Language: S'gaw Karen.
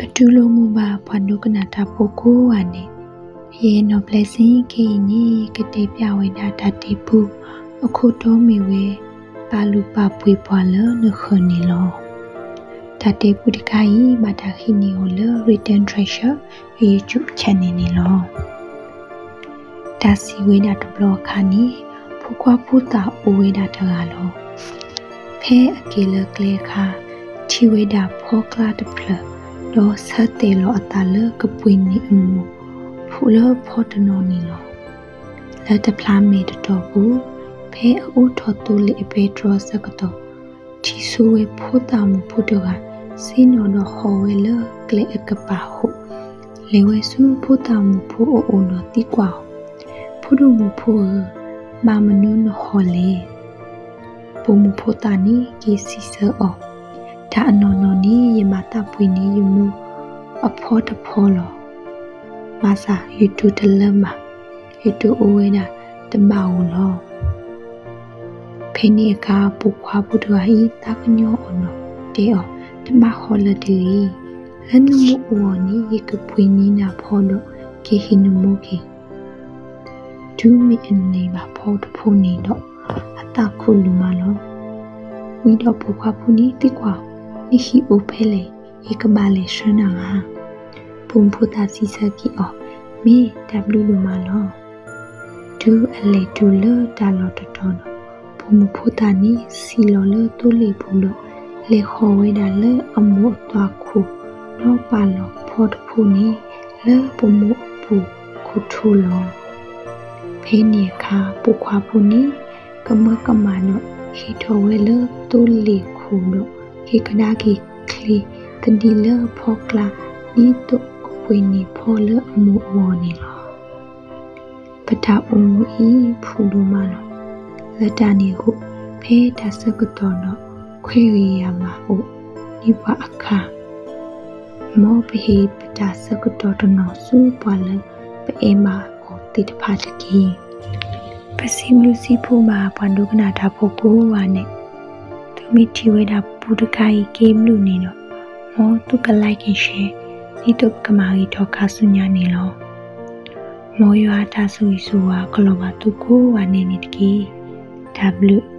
အတူၢ်လိာ်မုာ်ဘၣ်ပှၤဒိကနၣ်တၢ်ဖိကိးဂၤဒဲး, ယဲနီၢ်ဘျဲစ့ခဲအံၤန့ၣ် ကတဲပျၢ်ဝဲဒၣ်တၢ်တဲပူ အခိၣ်တီမ့ၢ်ဝဲ ပာ်လုၢ်ပာ်ပှ့ၤပှၤလၢနဃၢၤန့ၣ်လီၤ. တၢ်တဲပူတခါအံၤ ဘၣ်တၢ်ဟံးန့ၢ်အီၤလၢ Written Treasure အ YouTube channel န့ၣ်လီၤ. တၢ်စံးဝဲဒၣ်တဘျီအခါန့ၣ် ဖိခွါဖိသၣ်အိၣ်ဝဲဒၣ်တဂၤလီၤ. ဖဲအက့ၤလၢကျဲအခါ ထံၣ်ဝဲဒၣ်ဖီကျါတဖျၢၣ် ဒီးဆၢတဲာ်လီၤအသးလၢကပှ့ၤန့ၢ်အမိၢ်ဖိလၢဖီတနီၤန့ၣ်လီၤ. လၢတဖျါမဲာ်တတီၤပူၤ ဖဲအအိၣ်ထီၣ်သိလ့ၣ်အပဲတြီအဆၢကတီၢ် ထံၣ်ဆိဝဲဖိသၣ်မုၣ်ဖိတဂၤ ဆ့ၣ်နီၤဒီးဟီၣ်ဝဲလၢကျဲအကပၤဟီၣ်, လဲၤဝဲဆူဖိသၣ်မုၣ်ဖိအအိၣ်ဒီးသံကွၢ်အီၤ, ဖိဒိၣ်မုၣ်ဖိဧၢ, ဘၣ်မနုၤနဟီၣ်လဲၣ်. ပိာ်မုၣ်ဖိသၣ်န့ၣ်က့ၤစံးဆၢအီၤ, တၢ်အနီၢ်နီၢ်န့ၣ် ယမၤသးပှ့ၤန့ၢ်ယမိၢ်အဖီတဖီလီၤ. ဘၣ်ဆၣ်ယတိၢ်တလၢဘၣ်, ယတိၢ်အိၣ်ဝဲဒၣ်တဘၣ်ဧိၤလီၤ. ဖဲန့ၣ်အခါ ပိာ်ခွါဖိတဂၤအံၤသးကညီၤအီၤဒီးတဲအီၤ, တဘၣ်ဟီၣ်လၢၤတဂ့ၤ. လၢနမိၢ်အဂီၢ်န့ၣ် ယကပှ့ၤန့ၢ်နၤဖီဒီး က့ၤဟ့ၣ်နမိၢ်က့ၤ. တုၤမ့ၢ်အန့ၢ်ဘၣ်ဖီတဖီန့ၣ်ဒီး အသးခုၣ်ဒိၣ်မးလီၤ. ဝံၤဒီးပိာ်ခွါဖိန့ၣ်သံကွၢ်, နဟံၣ်အိၣ်ဖဲလဲၣ်, ယကဘၣ်လဲၤဆှၢနၤဧါ. ပိာ်မုၣ်ဖိသၣ်စံးဆၢက့ၤအီၤ, မ့ၢ်တၢ်ဘျုးဒိၣ်မးလီၤ. တုၤအလဲၤတုၤလၢတၢ်လီၢ်တတီၤဒီး ပိာ်မုၣ်ဖိသၣ်န့ၣ်စံၣ်လီၤလၢသိလ့ၣ်ပူၤဒီး လဲၤဟီၣ်ဝဲဒၣ်လၢအမိၢ်အသွၣ်ခိၣ်, ဒီးပာ်လီၤဖီတဖီန့ၣ် လၢပိာ်မုၣ်အပူၤခိၣ်ထိလီၤ. ဖဲန့ၣ်အခါ ပိာ်ခွါဖိန့ၣ် ကမၢကမၣ်ဒီး ဟံးထီၣ်ဝဲလၢသိလ့ၣ်ခိၣ်ဒီး က့ၤကဒါက့ၤချ့သဒံးလၢဖီကျါ ဒ်သိးကပှ့ၤန့ၢ်ဖီလၢအမိၢ်အဂီၢ်န့ၣ်လီၤ. ပတၢ်အိၣ်မူအံၤဖုၣ်ဒိၣ်မးလီၤ. လၢတၢ်န့ၣ်အဃိ ဖဲတၢ်ဆၢကတီၢ်ဒီး ခွဲးဂ့ၤယာ်မးအိၣ်ဒံးပှၤအခါ, မ်ပဟ့ၣ်ပတၢ်ဆၢကတီၢ်တနီၤဆူပှၤလၢပအဲၣ်ဘၣ်အီၤသ့ၣ်တဖၣ်တက့ၢ်. ပစံးဘျုးစံးဖှိၣ်ဘၣ်ပှၤဒိကနၣ်တၢ်ဖိကိးဂၤဒဲး, သုမ့ၢ်ထံၣ်ဝဲဒၣ်ပူတခါအံၤက့ၤဘျုးန့ၣ်ဒီး မ်သုက like and share ဒ်သိးပကမၤဂ့ၤထီၣ်ခါဆူညါန့ၣ်လီၤ. မ်ယွၤအတၢ်ဆိၣ်ဂ့ၤဆိၣ်ဝါကလီၤဘၣ်သုကိးဂၤဒဲးန့ၣ်တက့ၢ်. တၢ်ဘျုး.